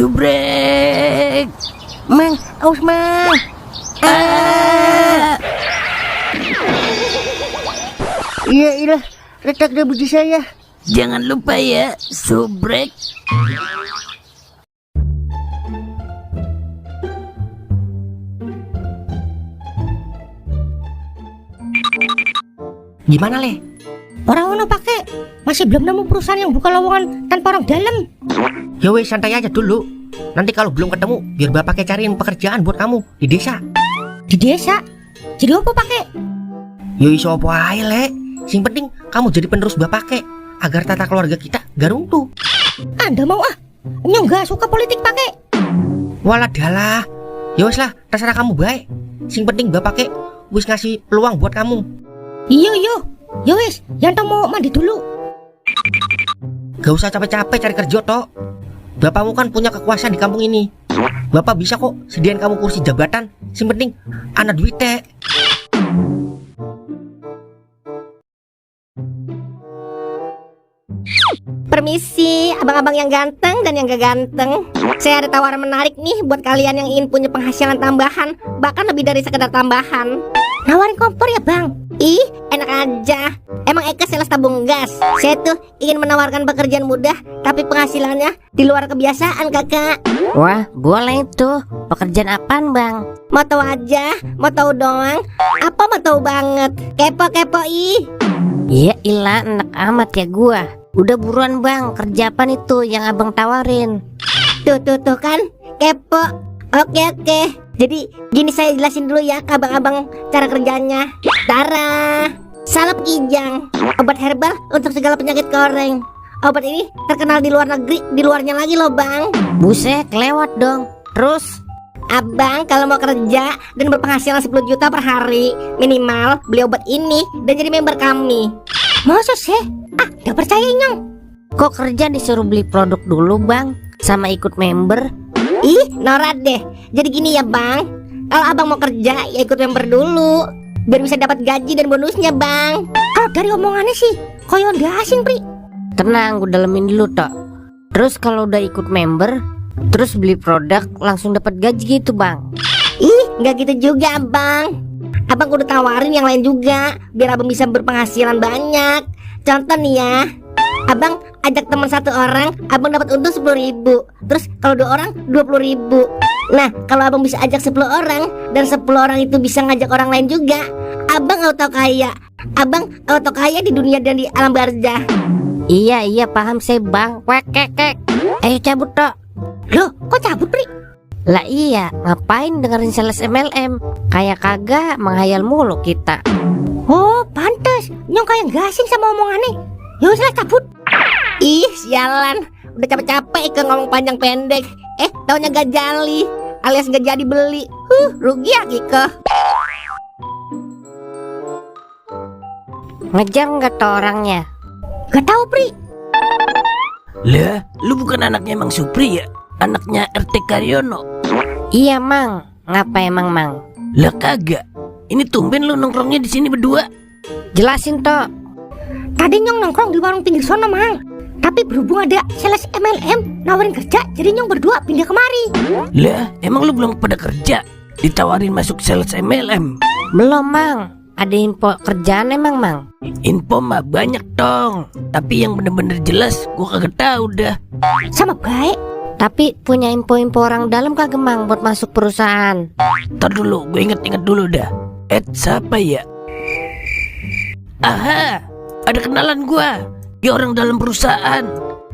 Subrek. Mang, aus mang. Iya, retak deh buji saya. Jangan lupa ya, subrek. Gimana Le? Orang ono pakai masih belum nemu perusahaan yang buka lowongan tanpa orang dalam. Ya wes santai aja dulu. Nanti kalau belum ketemu, biar bapak cariin pekerjaan buat kamu di desa. Di desa? Jadi apa pakai? Ya iso apa ae Le. Sing penting kamu jadi penerus bapak agar tata keluarga kita gak runtuh. Anda mau Nyong gak suka politik pakai. Walah dalah. Ya wes lah, terserah kamu baik. Sing penting bapak wis ngasih peluang buat kamu. Iya. Ya wis, yang mau mandi dulu. Gak usah capek-capek cari kerja toh. Bapakmu kan punya kekuasaan di kampung ini. Bapak bisa kok sediain kamu kursi jabatan. Sing penting anak duit teh. Permisi, abang-abang yang ganteng dan yang gak ganteng. Saya ada tawaran menarik nih buat kalian yang ingin punya penghasilan tambahan, bahkan lebih dari sekedar tambahan. Nawarin kompor ya bang? Ih, enak aja. Emang Eka sales tabung gas. Saya tuh ingin menawarkan pekerjaan mudah, tapi penghasilannya di luar kebiasaan kakak. Wah, boleh tuh. Pekerjaan apaan bang? Mau tahu aja, mau tahu doang. Apa mau tahu banget? Kepo ih. Ya ilah, enak amat ya gua. Udah buruan bang, kerja apaan itu yang abang tawarin? Tuh kan, kepo. Oke. Jadi gini saya jelasin dulu ya ke abang-abang cara kerjanya. Tara, salep kijang, obat herbal untuk segala penyakit koreng. Obat ini terkenal di luar negeri, di luarnya lagi loh bang. Buset, lewat dong. Terus? Abang kalau mau kerja dan berpenghasilan 10 juta per hari minimal, beli obat ini dan jadi member kami. Masa sih? Gak percaya Nyong. Kok kerja disuruh beli produk dulu bang? Sama ikut member? Ih, norak deh. Jadi gini ya bang, kalau abang mau kerja ya ikut member dulu, biar bisa dapat gaji dan bonusnya bang. Kalau dari omongannya sih koyo nggak asing Pri. Tenang, gue dalemin dulu tok. Terus kalau udah ikut member, terus beli produk langsung dapat gaji gitu bang? Ih, nggak gitu juga bang. Abang udah tawarin yang lain juga, biar abang bisa berpenghasilan banyak. Contoh nih ya, abang ajak teman 1 orang, abang dapat untung 10.000. Terus kalau 2 orang 20.000. Nah, kalau abang bisa ajak 10 orang dan 10 orang itu bisa ngajak orang lain juga, abang auto kaya. Abang auto kaya di dunia dan di alam barzah. Iya paham saya bang. Kek. Ayo cabut tok. Loh, kok cabut Pri? Lah iya, ngapain dengerin sales MLM? Kayak kagak menghayal mulu kita. Oh, pantas. Nyong kayak nggak asing sama omongannya. Ya wis lah cabut. Ih, sialan. Udah capek-capek ke ngomong panjang pendek. Taunya gak jali, alias gak jadi beli. Rugi ya Kiko. Ngejar nggak tuh orangnya? Gak tahu Pri. Lah, lu bukan anaknya Mang Supri ya? Anaknya RT Karyono. Iya mang. Ngapa emang mang? Lah kagak. Ini tumben lu nongkrongnya di sini berdua. Jelasin tok. Tadi Nyong nongkrong di warung pinggir sono Mang. Tapi berhubung ada sales MLM nawarin kerja, jadi Nyong berdua pindah kemari. Lah, emang lu belum pada kerja? Ditawarin masuk sales MLM? Belum mang. Ada info kerjaan emang mang? Info mah banyak dong, tapi yang bener-bener jelas gua kagak tahu dah. Sama baik. Tapi punya info-info orang dalam kagak mang buat masuk perusahaan? Ntar dulu, gue inget-inget dulu dah. Siapa ya? Aha, ada kenalan gua. Dia orang dalam perusahaan.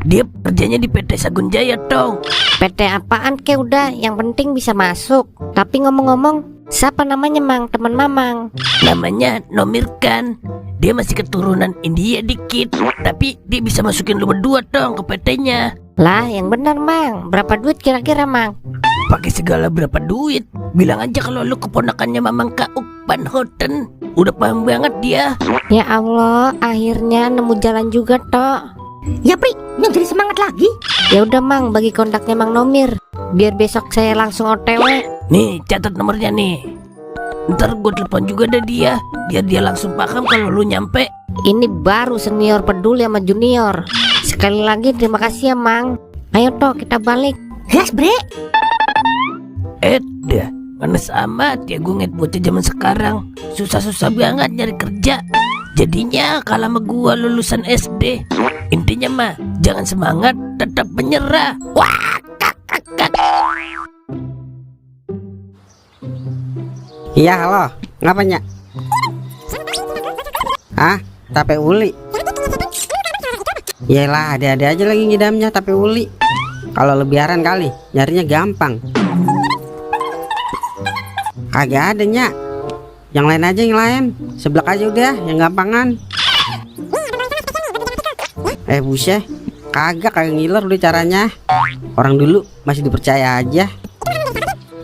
Dia kerjanya di PT Sagun Jaya dong. PT apaan ke udah, yang penting bisa masuk. Tapi ngomong-ngomong, siapa namanya mang, teman mamang? Namanya Nomirkan. Dia masih keturunan India dikit, tapi dia bisa masukin lu berdua dong ke PT-nya. Lah yang benar mang, berapa duit kira-kira mang? Pakai segala berapa duit? Bilang aja kalau lu keponakannya Mamang Kauk Van Houten. Udah paham banget dia. Ya Allah, akhirnya nemu jalan juga tok. Ya Pri, Nyong jadi semangat lagi. Ya udah mang, bagi kontaknya Mang Nomir, biar besok saya langsung OTW. Nih, catat nomornya nih. Ntar gue telepon juga deh dia, biar dia langsung paham kalau lu nyampe. Ini baru senior peduli sama junior. Sekali lagi terima kasih ya mang. Ayo toh kita balik. Gas bre. Dah, panas amat ya gue ngeliat bocah zaman sekarang. Susah-susah banget nyari kerja. Jadinya kalah sama gue lulusan SD. Intinya mah jangan semangat, tetap menyerah. Wah, kak. Iya halo, ngapanya? Ah, tape uli. Yalah, ada-ada aja lagi ngidamnya tape uli. Kalau lebaran kali, nyarinya gampang. Kagak ada Nyak. Yang lain aja yang lain. Seblak aja udah, yang gampangan. Buset, kagak ngiler udah caranya. Orang dulu masih dipercaya aja.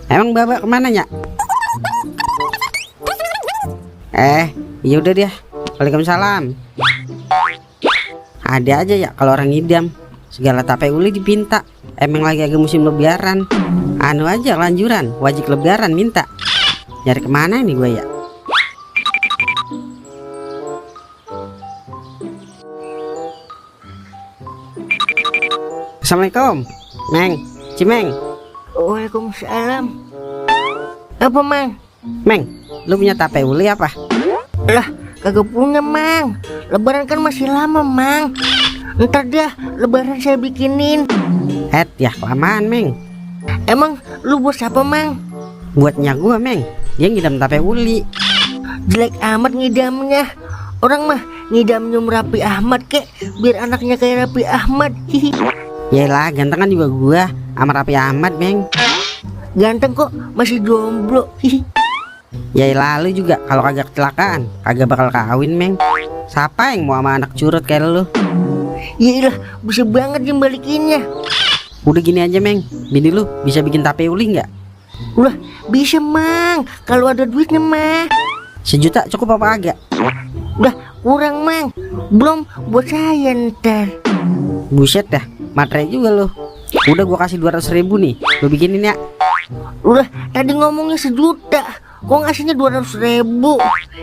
Emang Baba kemana Nyak? Iya udah dia. Waalaikumsalam. Ada aja ya kalau orang ngidam. Segala tape uli dipinta. Emang lagi agak musim lebaran. Anu aja lanjuran, wajib lebaran minta. Nyari kemana nih gue ya? Assalamualaikum, Meng, Cimeng. Waalaikumsalam. Apa Mang? Meng, lu punya tape uli apa? Lah, kagak punya Mang. Lebaran kan masih lama Mang. Ntar dah lebaran saya bikinin. Ya kelamaan Meng. Emang lu buat siapa Mang? Buatnya gua Meng. Dia ngidam tape uli. Jelek amat ngidamnya. Orang mah ngidam nyum Rapi Ahmad kek, biar anaknya kayak Rapi Ahmad. Hihi. Yalah, gantengan juga gua sama Rapi Ahmad Meng. Ganteng kok, masih jomblo. Hihi. Yalah, lu juga kalau kagak kecelakaan kagak bakal kawin Meng. Siapa yang mau sama anak curut kayak lu? Yaelah, bisa banget jembalikinnya. Udah gini aja Meng, bini lu bisa bikin tape uli nggak? Udah bisa Mang, kalau ada duitnya mah. 1 juta cukup apa agak? Udah kurang Mang, belum buat saya ntar. Buset dah, materai juga lu. Udah gua kasih 200.000 nih, lu bikinin ya. Udah tadi ngomongnya 1 juta, kok ngasihnya 200.000?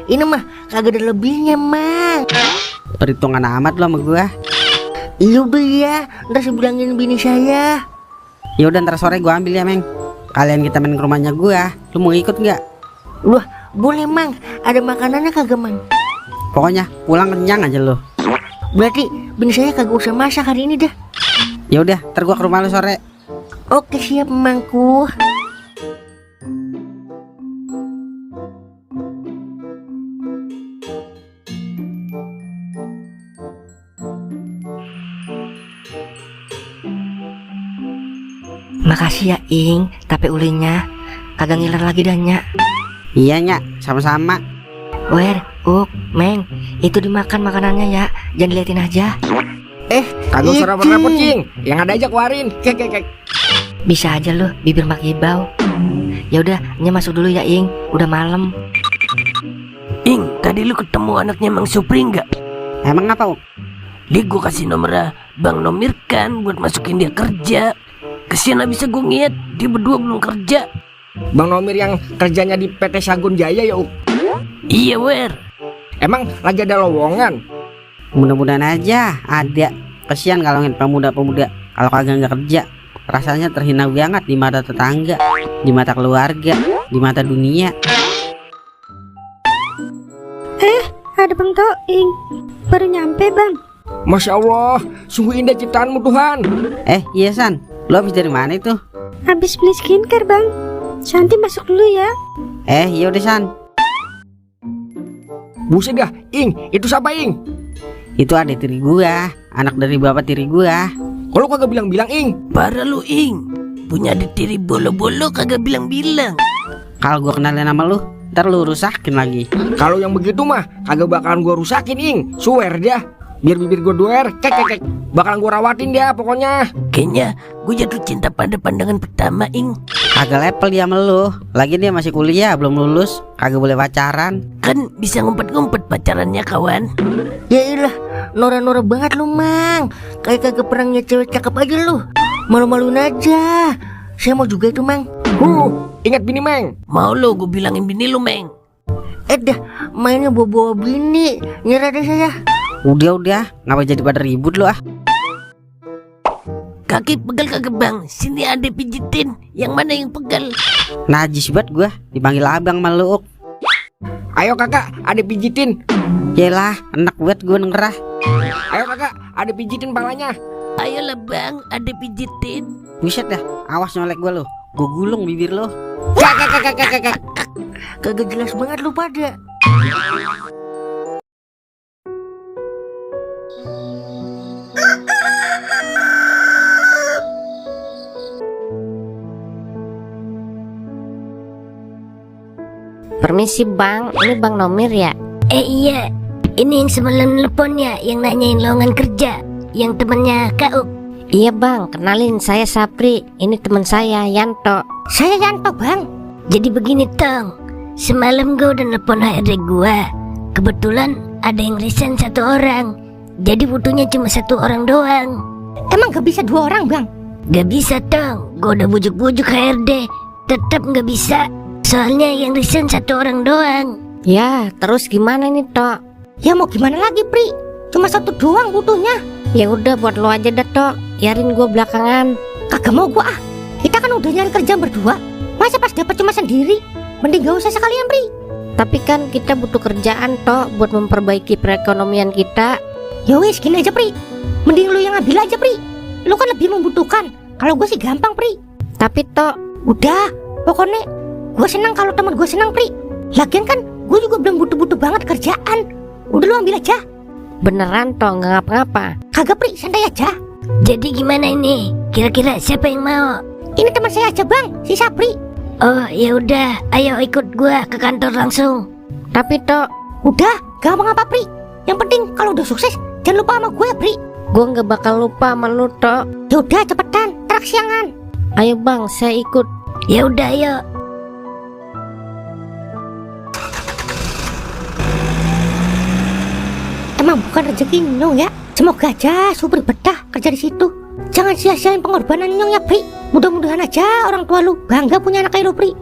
Ini mah kagak ada lebihnya Mang. Perhitungan amat lu sama gua. Iya udah ya, ntar saya bilangin bini saya. Ya udah ntar sore gua ambil ya Meng. Kalian kita main ke rumahnya gua, lu mau ikut nggak? Wah boleh Mang, ada makanannya kagak Mang? Pokoknya pulang kenyang aja lu. Berarti bini saya kagak usah masak hari ini dah. Ya udah, ntar gua ke rumah lu sore. Oke siap Mangku. Makasih ya Ing, tape ulinya. Kagak ngiler lagi dah Nyak. Iya Nyak, sama-sama. Wer, Meng, itu dimakan makanannya ya, jangan diliatin aja. Kagak usah repot-repot Cing, yang ada aja keluarin. Kek. Bisa aja lu, bibir makibau. Ya udah, Nya masuk dulu ya Ing, udah malam. Ing, tadi lu ketemu anaknya Mang Supri nggak? Emang apa? Dia gue kasih nomornya Bang Nomir kan buat masukin dia kerja. Kesian abisnya gue ngeliat dia berdua belum kerja. Bang Nomir yang kerjanya di PT Sagun Jaya ya Uk? Iya Wer. Emang lagi ada lowongan? Mudah-mudahan aja ada. Kesian kalau ngeliat pemuda-pemuda kalau kagak nggak kerja, rasanya terhina banget di mata tetangga, di mata keluarga, di mata dunia. Ada Bang Toing, baru nyampe Bang. Masya Allah, sungguh indah ciptaanmu Tuhan. Iya San, lo habis dari mana itu? Habis beli skincare Bang. Santi masuk dulu ya. Iya udah San. Buset dah, Ing, itu siapa Ing? Itu adik tiri gua, anak dari bapak tiri gua. Kalau kagak bilang-bilang Ing. Parah lu Ing, punya adik tiri bolo-bolo kagak bilang-bilang. Kalau gua kenalin nama lu, ntar lu rusakin lagi. Kalau yang begitu mah kagak bakalan gua rusakin Ing. Swear dah. Biar bibir gua duer, kek. Bakalan gua rawatin dia pokoknya. Kayaknya gue jatuh cinta pada pandangan pertama Ing. Kagak level dia sama lu. Lagi dia masih kuliah, belum lulus, kagak boleh pacaran. Kan bisa ngumpet-ngumpet pacarannya kawan. Ya ilah, Nora banget lu Mang. Kayak kagak pernah ngeliat cewek cakep aja lu. Malu-maluin aja. Saya mau juga itu Mang. Ingat bini Meng. Mau lo gue bilangin bini lu Meng. Dah, mainnya bawa-bawa bini. Nyerah deh saya. Udah, ngapa jadi pada ribut lu ah? Kaki pegel kagak bang? Sini ada pijitin. Yang mana yang pegel? Najis banget gua dipanggil abang malu. Ayo kakak, ada pijitin. Yelah, enak banget gua ngerah. Ayo kakak, ada pijitin palanya. Ayolah bang, ada pijitin. Buset dah, awas nyolek gua lo. Gua gulung bibir lo. Kakak. Kagak jelas banget lu pada. Permisi bang, ini bang Nomir ya? Iya, ini yang semalam telepon ya, yang nanyain lowongan kerja, yang temannya Kak Uk. Iya bang, kenalin saya Sapri. Ini teman saya Yanto. Saya Yanto bang. Jadi begini Tong, semalam gue udah telepon HRD gue. Kebetulan ada yang resign 1 orang, jadi butuhnya cuma 1 orang doang. Emang gak bisa 2 orang bang? Gak bisa Tong, gue udah bujuk-bujuk HRD, tetap gak bisa. Soalnya yang resign 1 orang doang. Ya, terus gimana nih Tok? Ya mau gimana lagi Pri? Cuma 1 doang butuhnya. Ya udah buat lo aja dah Tok, biarin gue belakangan. Kagak mau gua ah. Kita kan udah nyari kerja berdua. Masa pas dapat cuma sendiri? Mending gak usah sekalian Pri. Tapi kan kita butuh kerjaan Tok buat memperbaiki perekonomian kita. Ya wis gini aja Pri. Mending lu yang ambil aja Pri. Lu kan lebih membutuhkan. Kalau gue sih gampang Pri. Tapi Tok, Udah, pokoknya gue senang kalau teman gue senang Pri. Lagian kan gue juga belum butuh-butuh banget kerjaan. Udah lu ambil aja. beneran Tok nggak ngapa-ngapa. Kagak Pri, santai aja. Jadi gimana ini? Kira-kira siapa yang mau? Ini teman saya aja bang, si Sapri. Oh ya udah, ayo ikut gua ke kantor langsung. Tapi Tok, Udah, gampang apa Pri. Yang penting kalau udah sukses jangan lupa sama gue ya Pri. gue nggak bakal lupa sama lu Tok. Yaudah cepetan, ntar kesiangan. Ayo bang, saya ikut. Ya udah ayo. Emang bukan rezeki Nyong ya. Semoga aja Supri betah kerja di situ. Jangan sia-siain pengorbanan Nyong ya Pri. Mudah-mudahan aja orang tua lu bangga punya anak kayak lu Pri.